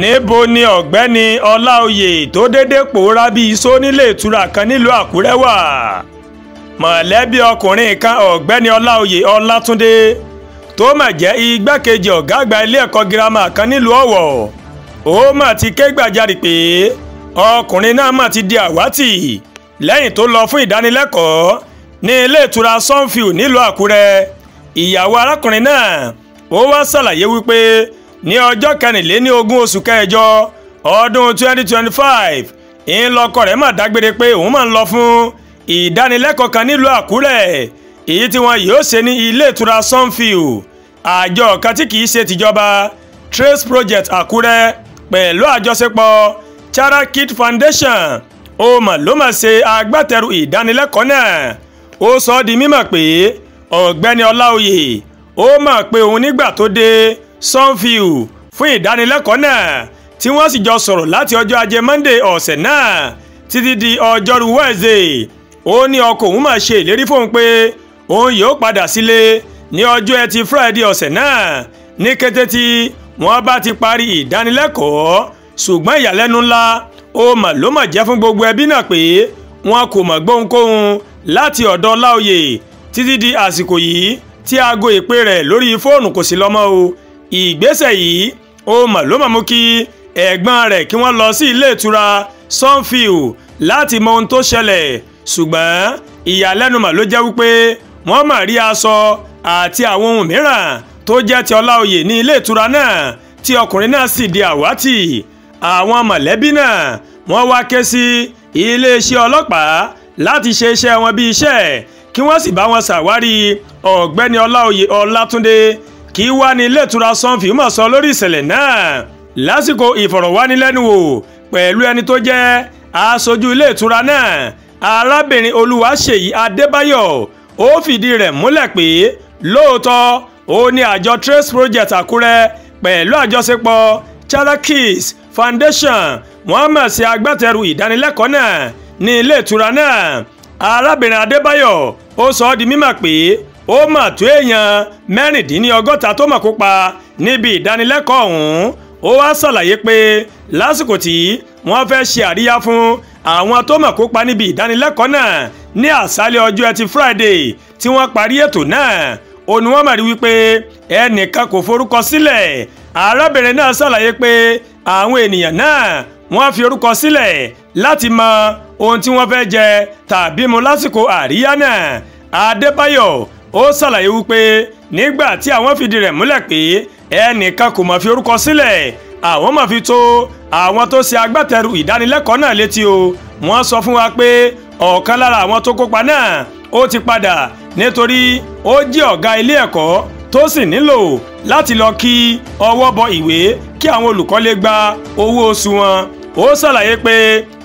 Níbo ni ọ̀gbẹ́ni Ọláoyè tó dédé pòórá bí iṣó nílé ìtura kan nílùú Àkúrẹ́ wà? Mọ̀lẹ́bí ọkùnrin kan ọ̀gbẹ́ni Ọláoyè Ọlátúndé tó mà jẹ́ igbákejì ọ̀gá àgbà ilé ẹ̀kọ́ girama kan nílùú Ọ̀wọ̀, ó mà ti ké gbàjarè pé ọkùnrin náà mà ti di àwátì lẹ́yìn tó lọ fún ìdánilẹ́kọ̀ọ́ ní ilé ìtura Sunview nílùú Àkúrẹ́. Ìyàwó arákùnrin náà ó wá ṣàlàyé wípé ní ọjọ́ 24 oṣù kẹjọ ọdún 2025 ńlọkọ rẹ̀ mà dágbére pé òun máa ń lọ fún ìdánilẹ́kọ̀ọ́ kan nílùú Àkúrẹ́, èyí tí wọn yóò ṣe ní ilé ìtura Sunview. Àjọ kan tí kìí ṣe tìjọba Trace Project Àkúrẹ́ pẹ̀lú àjọṣepọ̀ Charakid Foundation ó mà ló mà ṣe agbátẹrù ìdánilẹ́kọ̀ọ́ náà. Ó sọ ọ́ di mímọ̀ pé ọ̀gbẹ́ni Ọláoyè ó mọ̀ pé òun nígbà tó dé Sunview fún ìdánilẹ́kọ̀ọ́ náà, tí wọ́n sì jọ sọ̀rọ̀ láti ọjọ́ ajé Monday ọ̀sẹ̀ náà títí di ọjọ́rú Wednesday. Ó ní ọkọ òun máa ṣe ìlérí fóun pé òun yóò padà sílé ní ọjọ́ ẹtì Friday ọ̀sẹ̀ náà ní kété tí wọ́n bá ti parí ìdánilẹ́kọ̀ọ́. Ṣùgbọ́n ìyàlẹ́nu ńlá ó mà ló mà jẹ́ fún gbogbo ẹbí náà pé wọn kò mọ̀ gbóhunkóhun láti ọ̀dọ̀ Ọláoyè títí di àsìkò yìí tí aago ìpè rẹ̀ lórí fóònù kò sí lọ́mọ́ o. Ìgbésẹ̀ yìí ó mà ló mà mú kí ẹ̀gbọ́n rẹ̀ kí wọ́n lọ sí ilé ìtura Sunview láti mọ ohun tó ṣẹlẹ̀. Ṣùgbọ́n ìyàlẹ́nu mà ló jẹ́ wípé wọ́n mà rí aṣọ àti àwọn ohun mìíràn tó jẹ́ ti Ọláoyè ní ilé ìtura náà tí ọkùnrin náà sì di àwátì. Àwọn mọ̀lẹ́bí náà wọ́n wá ké sí iléeṣẹ́ ọlọ́pàá láti ṣe iṣẹ́ wọn bí iṣẹ́, kí wọ́n sì bá wọn ṣàwárí ọ̀gbẹ́ni Ọláoyè Ọlátúndé. Kí wá ní ilé ìtura Sunview mọ̀ sọ lórí ìṣẹ̀lẹ̀ náà? Lásìkò ìfọ̀rọ̀wánilẹ́nuwò pẹ̀lú ẹni tó jẹ́ aṣojú ilé ìtura náà, arábìnrin Olúwaṣèyí Adébáyọ̀, ó fìdí rẹ̀ múlẹ̀ pé lóòótọ́ ó ní àjọ Trace Project Àkúrẹ́ pẹ̀lú àjọṣepọ̀ Charakis Foundation wọ́n mọ̀ sí agbátẹrù ìdánilẹ́kọ̀ọ́ náà ní ilé ìtura náà. Arábìnrin Adébáyọ̀ ó sọ ọ́ di mímọ̀ pé ó mà tó èèyàn 46 tó mọ̀ kópa níbi ìdánilẹ́kọ̀ọ́ ọ̀hún. Ó wá ṣàlàyé pé lásìkò tí wọ́n fẹ́ ṣe àríyá fún àwọn tó mọ̀ kópa níbi ìdánilẹ́kọ̀ọ́ náà ní àṣálẹ́ ọjọ́ ẹtì Friday tí wọ́n parí ètò náà, ó ní wọ́n mà rí wípé ẹnìkan kò forúkọ sílẹ̀. Arábìnrin náà ṣàlàyé pé àwọn ènìyàn náà wọ́n fi orúkọ sílẹ̀ láti mọ ohun tí wọ́n fẹ́ jẹ tàbí mu lásìkò àríyá náà. Adébáyọ̀ ó ṣàlàyé wípé nígbà tí àwọn fìdí rẹ̀ múlẹ̀ pé ẹnìkan kò mọ̀ fi orúkọ sílẹ̀, àwọn máa fi tó àwọn tó ṣe agbátẹrù ìdánilẹ́kọ̀ọ́ náà létí o. Wọ́n sọ fún wa pé ọ̀kan lára àwọn tó kópa náà ó ti padà nítorí ó jẹ́ ọ̀gá ilé ẹ̀kọ́ tó sì nílò láti lọ kí ọwọ́ bọ ìwé kí àwọn olùkọ́ lè gba owó oṣù wọn. Ó ṣàlàyé pé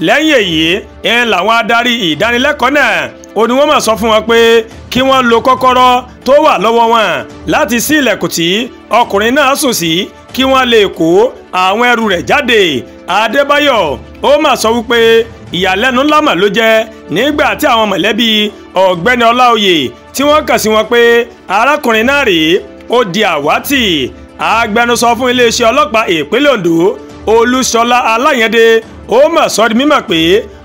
lẹ́yìn èyí ń làwọn adarí ìdánilẹ́kọ̀ọ́ náà ó ní wọ́n máa sọ fún wọn pé kí wọ́n lo kọ́kọ́rọ́ tó wà lọ́wọ́ wọn láti ṣí ilẹ̀kùn tí ọkùnrin náà sùn sí kí wọ́n lè kó àwọn ẹrù rẹ̀ jáde. Adébáyọ̀ ó máa sọ wípé ìyàlẹ́nu ńlá mà ló jẹ́ nígbà tí àwọn mọ̀lẹ́bí ọ̀gbẹ́ni Ọláoyè tí wọ́n kàn sí wọn pé arákùnrin náà rèé ó di àwátì. Agbẹnusọ fún iléeṣẹ́ ọlọ́pàá ìpínlẹ̀ Ondo Olúṣọlá Aláyẹ̀dé ó mà sọ di mímọ̀ pé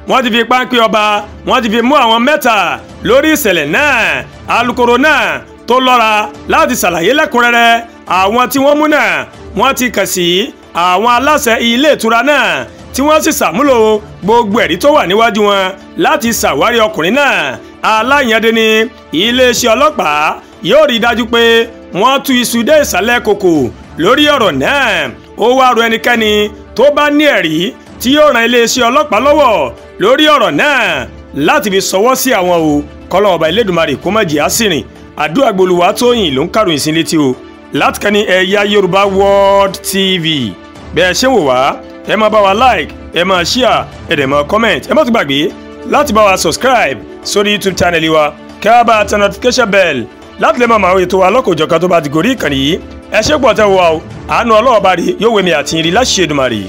wọ́n ti fi páńpẹ́ ọba wọ́n ti fi mú àwọn 3 lórí ìṣẹ̀lẹ̀ náà. Alukoro náà tó lọ́ra láti ṣàlàyé lẹ́kùnrẹ́rẹ́ àwọn tí wọ́n mú náà wọ́n ti kàn sí àwọn aláṣẹ ilé ìtura náà tí wọ́n sì ṣàmúlò gbogbo ẹ̀rí tó wà níwájú wọn láti ṣàwárí ọkùnrin náà. Aláyẹ̀dé ní iléeṣẹ́ ọlọ́pàá yóò rí i dájú pé wọ́n tú iṣu dé ìsàlẹ̀ kòkò lórí ọ̀rọ̀ náà. Ó wá rọ ẹnikẹ́ni tó bá ní ẹ̀rí tí yóò ran iléeṣẹ́ ọlọ́pàá lọ́wọ́ lórí ọ̀rọ̀ náà láti fi sọwọ́ sí àwọn o. Kọ́lọ́ ọba Elédùmarè kó má jẹ́ àsìrìn. Àdúrà gbolúwa Tóyìn ló ń kàròyìn sí létí o láti kàn ní Ẹ̀yà Yorùbá World TV. Bẹ́ẹ̀ ṣé wò wá, ẹ máa bá wa like, ẹ máa share, ẹ dẹ̀ máa comment. Ẹ má tún gbàgbé láti bá wa subscribe sórí YouTube channel wa, kí a bá tẹ notification bell láti lè máa mọ àwọn ètò wa lọ́kọ̀ọ́jọ̀kan tó bá ti gorí ìkànnì yìí. Ẹ ṣé pọ̀ tẹ́ wò wá o, àánú Ọlọ́run bá rí yóò wẹ̀mí àti ìrì láṣẹ Èdùmàrè.